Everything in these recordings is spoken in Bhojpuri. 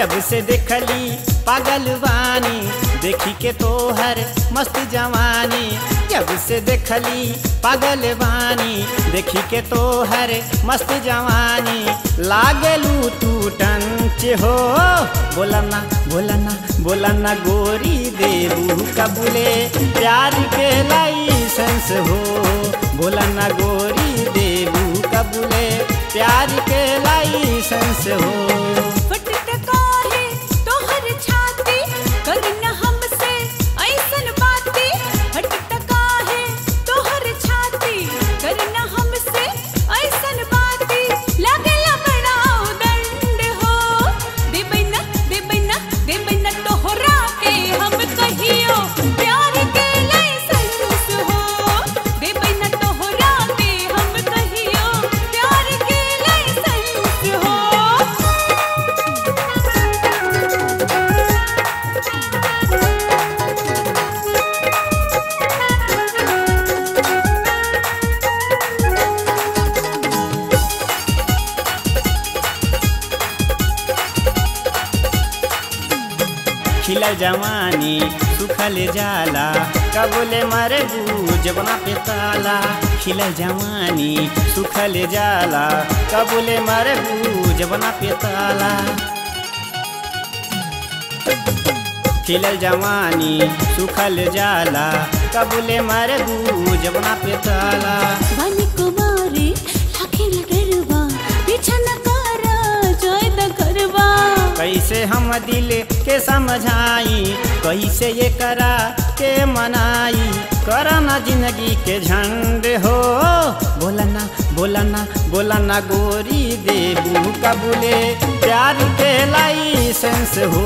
जब से देखली पागल वानी, देखी के तोहर मस्त जवानी। जब से देखली पागल वानी, देखी के तोहर मस्त जवानी। लागलू तू टंच हो, बोला ना बोला ना बोला ना गोरी देबू कबूले प्यार के लाइसेंस हो। बोला ना गोरी देबू कबूले प्यार के लाइसेंस हो। खिलल जवानी सुखल जाला, कबूले मरबू जबना पे ताला। खिलल जवानी सुखल जाला, कबूले मरबू जबना पे ताला। खिलल जवानी सुखल जाला, कबूले मरबू जबना पे ताला। बन कुमारी लाखे डरवा, पीछा न करा जाए न करवा। कैसे हम दिल के समझाई, कैसे ये करा के मनाई। करना जिंदगी के झंड हो, बोला ना बोला ना बोला ना गोरी देबू कबूले प्यार के लाइसेंस हो।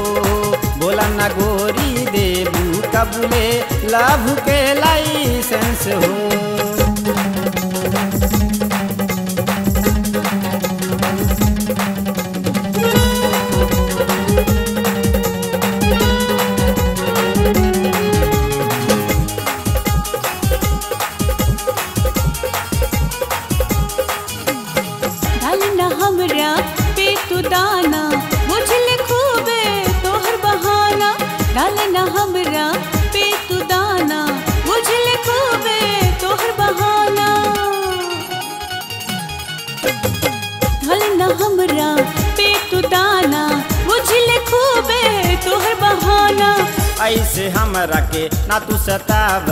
बोला ना गोरी देबू कबूले लव के लाइसेंस हो। हमरा पे तू दाना, बुझले खूबे तोहर बहाना। डालना हमरा पे तू दाना, बुझले खूबे तोहर बहाना। डालना हमरा पे तू दाना, बुझले खूबे तोहर बहाना। ऐसे हमरा के ना तू सताव,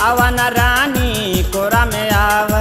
आवा ना रानी कोरा में आव।